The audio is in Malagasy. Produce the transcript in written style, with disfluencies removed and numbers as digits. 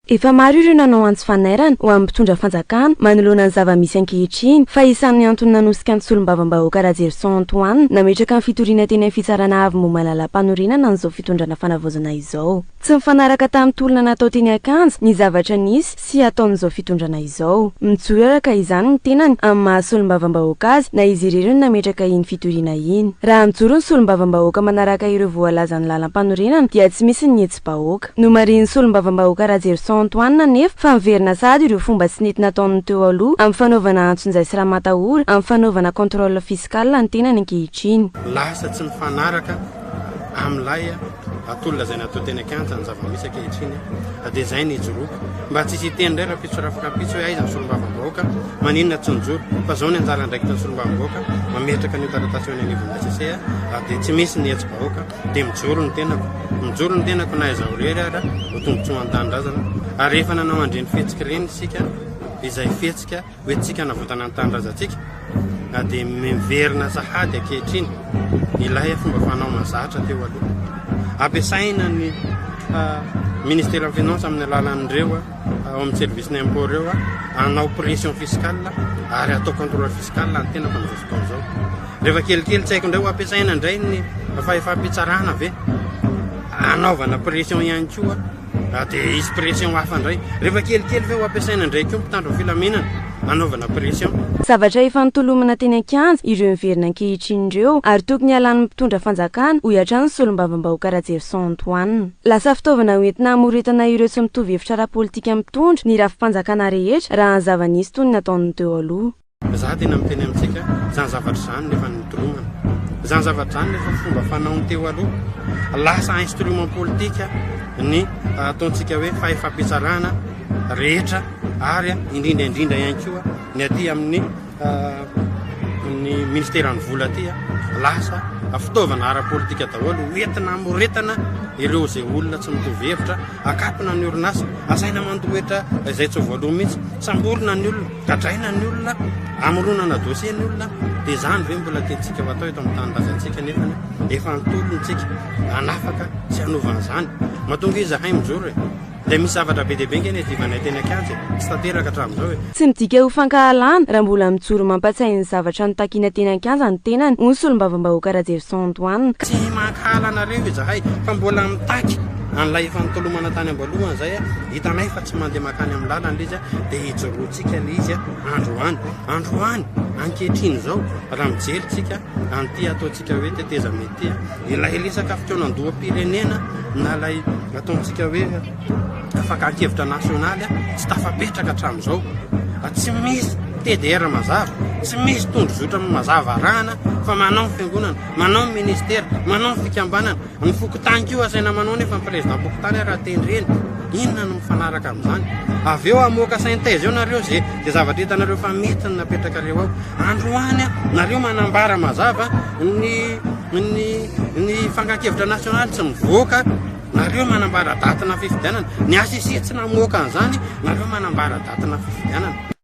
Efa maro ireo nanao antso fanairana ho an'ny mpitondra fanjakana manoloana ny zava-misy ankehitriny fa isan'ny antony nanosika ny solombavambahoaka Rajerison Antoine nametraka ny fitoriana teny amin'ny fitsarana avo momba ny lalàmpanorenana an'izao fitondrana fanavaozana izao. Tsy nifanaraka tamin'ny tolona natao teny Ankanja ny zavatra nisy sy ataon'izao fitondrana izao. Mijoro araka izany ny tenany amin'ny maha solombavambahoaka azy na izy irery no nametraka iny fitoriana iny. Raha mijoro ny solombavambahoaka manaraka ireo voalazan'ny lalampanorenana dia tsy misy ny hetsi-bahoaka. Nomarihin'ny solombavambahoaka Rajerison Antoine anefa fa miverina sahady ireo fomba tsy nety nataon'ny teo aloha amin'ny fanaovana antsonjay sy ramatahora amin'ny fanaovana contrôle fiscal ny tenany ankehitriny. Lasa tsy mifanaraka amin'ilay atolona izay natao teny an-kianja ny zava-misy ankehitriny dia izay ny ijoroako mba tsy hisy hiteny indray rahampitso rahampitso hoe aiza ny solombavambahoaka maninona tsy nijoro fa izao ny anjara andraikitra ny solombavambahoaka mametraka an'io taratasy eo any anivon'ny HCC dia tsy misy ny hetsi-bahoaka dia mijoro ny tenako mijoro ny tenako na izaho irery ara ho tombontsoan'ny tanindrazana ary rehefa nanao an'ireny fihetsika ireny isika izay fihetsika hoentintsika hanavotana ny tanindrazantsika na dia miverina sahady ankehitriny ilay fomba fanao mahazatra teo aloha. Ampiasaina ny ministeran'ny finance amin'ny alalan'ireo ao amin'ny service ny impôt ireo hanao pression fiscale ary atao contrôle fiscal ny tenako amin'izao fotoana izao. Rehefa kelikely tsy haiko indray ho ampiasaina indray ny fahefam-pitsarana ve hanaovana pression ihany koa Dia hisy pression hafa indray. Rehefa kelikely ve ho ampiasaina indray koa ny mpitandro ny filaminana hanaovana pression? Zavatra efa nitolomana teny an-kianja ireo miverina ankehitriny ireo ary tokony halan'ny mpitondra fanjakana, hoy hatrany ny solombavambahoaka Rajerison Antoine. Lasa fitaovana hoentina hamoretana ireo tsy mitovy hevitra ara-politika amin'ny mpitondra ny rafi-panjakana rehetra raha ny zava-nisy toy ny nataon'ny teo aloha. Za tena miteny amintsika, izany zavatra izany no efa nitolomana. Izany zavatra izany no efa fomba fanaon'ny teo aloha. Lasa instrument politika ny ataontsika hoe fahefam-pitsarana rehetra ary indrindra indrindra ihany koa ny aty amin'ny ny ministeran'ny vola aty lasa fitaovana ara-politika daholo hoentina hamoretana ireo izay olona tsy mitovy hevitra, akatona ny orinasa, asaina mandoa hetra izay tsy voaloa mihitsy, samborina ny olona. Gadraina ny olona, amoronana dossier ny olona, dia izany ve mbola tiantsika ho atao eto amin'ny tanindrazantsika nefany efa antolony tsika hanafaka sy hanova an'izany. Mahatonga izahay mijoro e! Dia misy zavatra be dia be nge niadivanay teny an-kianja e! Tsy tanteraka hatramin'izao e! Tsy midika ho fankahalana raha mbola mijoro mampatsiahy ny zavatra notakiana teny an-kianja ny tenany, hoy ny solombavambahoaka Rajerison Antoine. Tsy mankahala anareo izahay fa mbola mitaky an'ilay efa nitolomana tany am-boalohany izay, hitanay fa tsy mandeha mankany amin'ny lalana ilay izy dia hijoroantsika ilay izy androany. Androany, ankehitriny izao, raha mijery tsika an'ity ataontsika hoe tetezamita ity, ilay resaka fikaonandoham-pirenena na ilay ataontsika hoe fakan-kevitra nasionaly tsy tafapetraka hatramin'izao. Tsy misy TDR mazava, tsy misy tondrozotra mazava arahana fa manao ny fiangonana, manao ny ministera, manao ny fikambanana. Ny fokontany koa asaina manao nefa ny président-pokontany ary tendreny. Inona no mifanaraka amin'izany? Avy eo hamoaka synthèse eo nareo ze ze zavatra hitanareo fa mety ny napetrakareo ao. Androany nareo manambara mazava ny ny ny fankan-kevitra nasionaly tsy mivoaka, nareo manambara datina fifidianana. Ny HCC tsy namoaka an'izany, nareo manambara datina fifidianana.